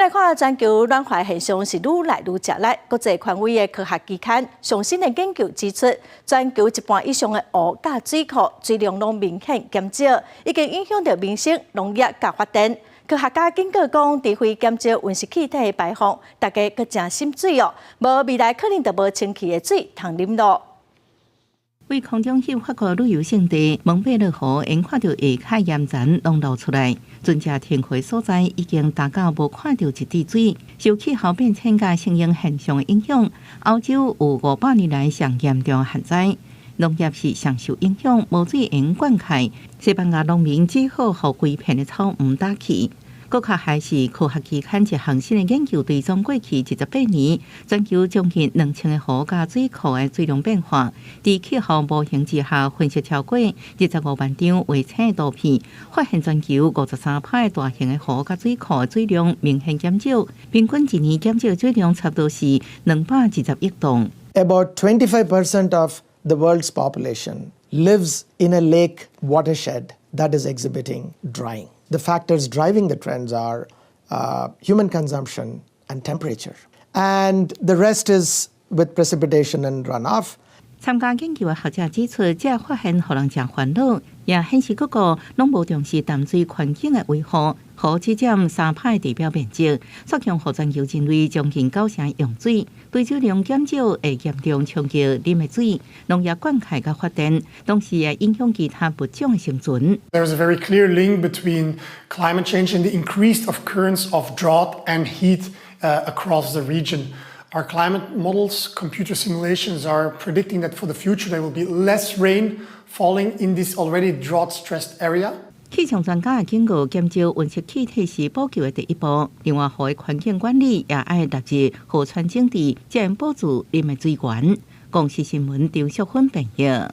來看全球暖化現象是愈來愈食力。國際權威的科學期刊上新的研究指出，全球一半以上的湖佮水庫水量攏明顯減少，已經影響著民生、農業佮發電。科學家警告講，除非減少溫室氣體的排放，大家閣誠心水哦，無未來可能就無清氣的水通啉囉。佇空中翕法國旅遊勝地蒙貝勒湖，眼看著下跤岩層攏露出來，船隻停靠所在已經焦到無看著一滴水。受氣候變遷佮聖嬰現象的影響，歐洲有500年來上嚴重旱災，農業是上受影響，無水用灌溉。西班牙農民只好予規片的草毋打去。閣較害是科學期刊一項新的研究追蹤過去28年，全球將近2000個湖佮水庫的水量變化，佇氣候模型之下分析超過25萬張衛星圖片，發現全球53趴的大型的湖佮水庫的水量明顯減少，平均一年減少水量差不多是220億噸。 About 25% of the world's population lives in a lake watershed that is exhibiting drying. The factors driving the trends are human consumption and temperature. And the rest is with precipitation and runoff. 參加研究的學者指出，這發現予人誠煩惱，也顯示各國攏無重視淡水環境的維護。湖只佔3趴地表面積，卻予全球人類將近九成用水，對水量減少會嚴重衝擊啉的水、農業灌溉佮發電，同時也影響其他物種的生存。 There is a very clear link between climate change and the increased occurrence of drought and heat across the region. Our climate models, computer simulations are predicting that for the future there will be less rain falling in this already drought-stressed area. 氣象專家警告，減少溫室氣體是補救的第一步。另外，湖的環境管理也愛納入河川整治，才能保住啉的水源。公視新聞張淑芬編譯。